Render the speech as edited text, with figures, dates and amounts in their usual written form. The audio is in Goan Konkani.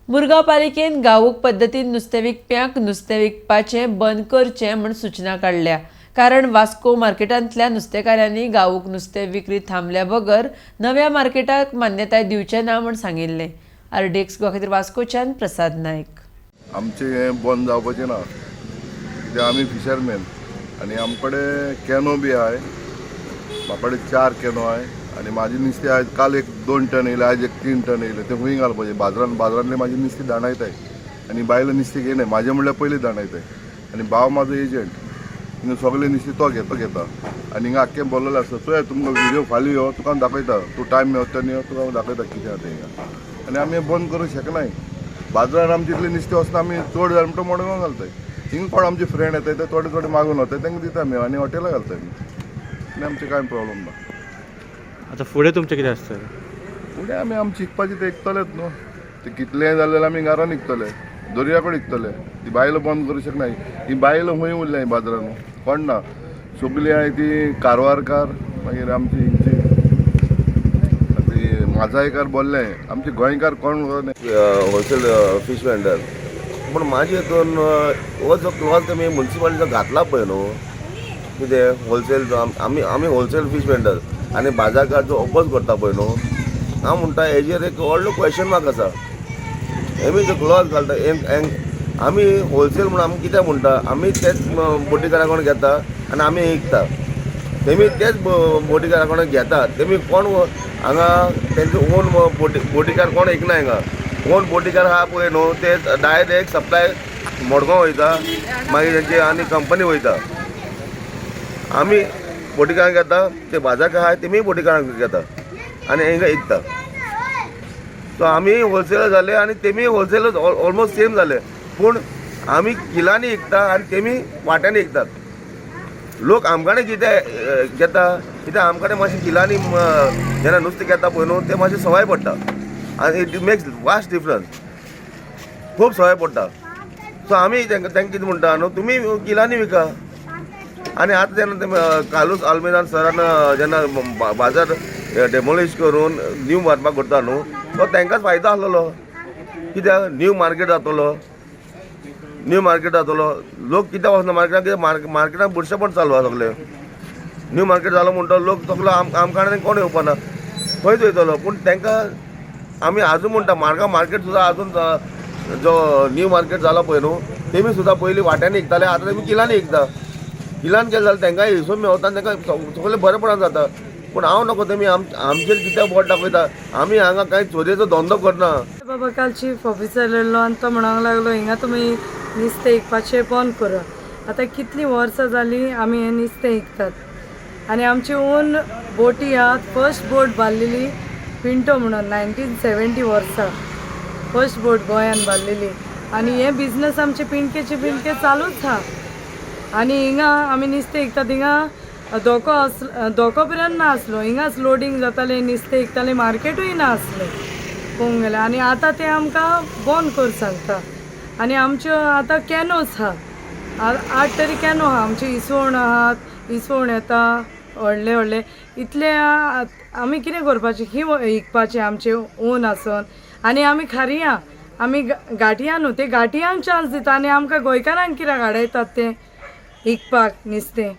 मुरगांव पालिकेन गावूक पद्दतीन नुस्तें विकप्यांक नुस्तें विकपाचें बंद करचें म्हूण सुचना काडल्या. कारण वास्को मार्केटांतल्या नुस्तेकारांनी गावूक नुस्तें विक्री थांबल्या बगर नव्या मार्केटाक मान्यताय दिवचे ना म्हूण सांगिल्लें. आरडीएक्स गोवा खातीर वास्कोच्यान प्रसाद नायक. आमचें हें बंद जावपाचें ना, कित्याक आमी फिशरमॅन आनी आमकडे कॅनो बी आहाय. म्हाका चार कॅनो आहाय आनी म्हाजी नुस्तें आयज काल एक 2 टन येयलें, आयज एक 3 टन येयलें. तें खूंय घालपाचें? बाजारान बाजारांतलें म्हाजें नुस्तें दाणायताय आनी बायलां नुस्तें घेयनाय. म्हाजें म्हणल्यार पयलीं दाणायताय आनी भाव म्हाजो एजंट. हिंगा सगळें नुस्तें तो घेता घेता आनी हिंगा आख्खें बोल्लेलें आसता. चोया, तुमकां व्हिडियो फाल्यां यो, तुका हांव दाखयता. तूं टायम मेवता तेन्ना यो, तुका हांव दाखयता कितें आहा तें हिंगा. आनी आमी बंद करूंक शकनाय. बाजारान आमचे इतलें नुस्तें वचना. आमी चड जालें म्हणटा मडगांव घालताय. हिंगा कोण आमचे फ्रेंड येताय, ते थोडे थोडे मागून वताय, तांकां दिता आमी आनी हॉटेलां घालताय आमी आनी आमचें कांय प्रॉब्लम ना. आतां फुडें तुमचें कितें आसतलें? फुडें आमी आमचें विकपाचें तें विकतलेच न्हू. ते कितलेंय जालें जाल्यार आमी घरान विकतले, दर्या कडेन विकतले. ती बायलां बंद करूंक शकनाय. ही बायलां खंय उरल्या बाजारान? कोण ना. सगळीं आहाय ती कारवारकार, मागीर आमची हिंची ती माजायकार बोल्ले, आमचे गोंयकार कोण उरना. Wholesale fish vendor. पूण म्हाजे हितून हो जो क्लॉज तुमी मुन्सिपालिटीचो घातला पळय न्हू, कितें होलसेल, आमी होलसेल फीश वेंडर आनी बाजारकार जो ओपोज करता पळय न्हू, हांव म्हणटा हेजेर एक व्हडलो क्वेशन मार्क आसा. हेमी जो क्लॉज घालता, आमी होलसेल म्हणून आमी कितें म्हणटा, आमी तेच बोटीकारा कडेन घेता आनी आमी विकता. तेमी तेच बोटीकारा कडेन घेता. तेमी कोण हांगा तेंचे ओन बोटीकार कोण विकना हिंगा. ओन बोटीकार आहा पळय न्हू, ते डायरेक्ट सप्लाय मडगांव वयता, मागीर तेंची आनी कंपनी वयता. आमी बोटीकारांक घेता, ते बाजारकार आहाय तेमी बोटीकारांक घेता आनी हिंगा विकता. सो आमी होलसेलर जाले आनी तेमी होलसेलर ऑलमोस्ट सेम जाले. पूण आमी किलांनी विकता आनी तेमी वाट्यांनी विकतात. लोक आमकां कितें घेता, कित्याक आमकडे मातशें किलांनी जेन्ना नुस्तें घेता पळय न्हू, तें मातशें सवाय पडटा आनी it makes vast difference. खूब सवाय पडटा. सो आमी तांकां कितें म्हणटा न्हू, तुमी किलांनी विका. आनी आतां जेन्ना ते कार्लूस आल्मेदान सरान जेन्ना बाजार डेमोलिश करून न्यू मारपाक करता न्हू, तो तांकांच फायदो आसलेलो. कित्याक न्यू मार्केट जातलो, न्यू मार्केट जातलो. लोक कित्याक वचना मार्केटान? कित्याक मार्केटान बुरशेपण चालू आसा सगळें. न्यू मार्केट जालो म्हणटो लोक सगलो आमकां कोण येवपा ना, खंयच वयतलो. पूण तांकां आमी आजून म्हणटा, मार्गांव मार्केट सुद्दां आजून जो न्यू मार्केट जाला पळय न्हू, तेमी सुद्दां पयलीं वाट्यांनी विकताले, आतां तेमी किलांनी विकता. किलान केलें जाल्यार तांकां हिशोब मेवता आनी तांकां सगळें बरेपणान जाता. पूण हांव नको तेमी आमचेर कित्याक बोट दाखयता? आमी हांगा कांय चोरयेचो धंदो करना. बाबा, काल चीफ ऑफिसर येयल्लो आनी तो म्हणूंक लागलो, हिंगा तुमी नुस्तें विकपाचें बंद करा. आतां कितलीं वर्सां जालीं आमी हें नुस्तें विकतात आनी आमची ओन बोटी आहात. फर्स्ट बोट बांदलेली पिंटो म्हणून, 1970 वर्सा फर्स्ट बोट गोंयान बांदलेली आनी हे बिजनस आमचे पिंटकेचे पिंटके चालूच आहा. आनी हिंगा आमी नुस्तें विकतात. हिंगा धोको आस, धोको पर्यंत ना आसलो. हिंगाच लोडींग जातालें, नुस्तें विकतालें, मार्केटूय ना आसलें पळोवंक गेल्यार. आनी आतां तें आमकां बंद कर सांगता. आनी आमच्यो आतां कॅनोस आहा, आठ तरी कॅनो आहा आमचे. इसवण आहात, इसवण येता व्हडले व्हडले इतले. आमी कितें करपाचें? खंय विकपाचें आमचे ओन आसून? आनी आमी खारयां, आमी घाटयां न्हू. ते घाटयांक चान्स दिता आनी आमकां गोंयकारांक कित्याक आडयतात ते विकपाक नुस्तें?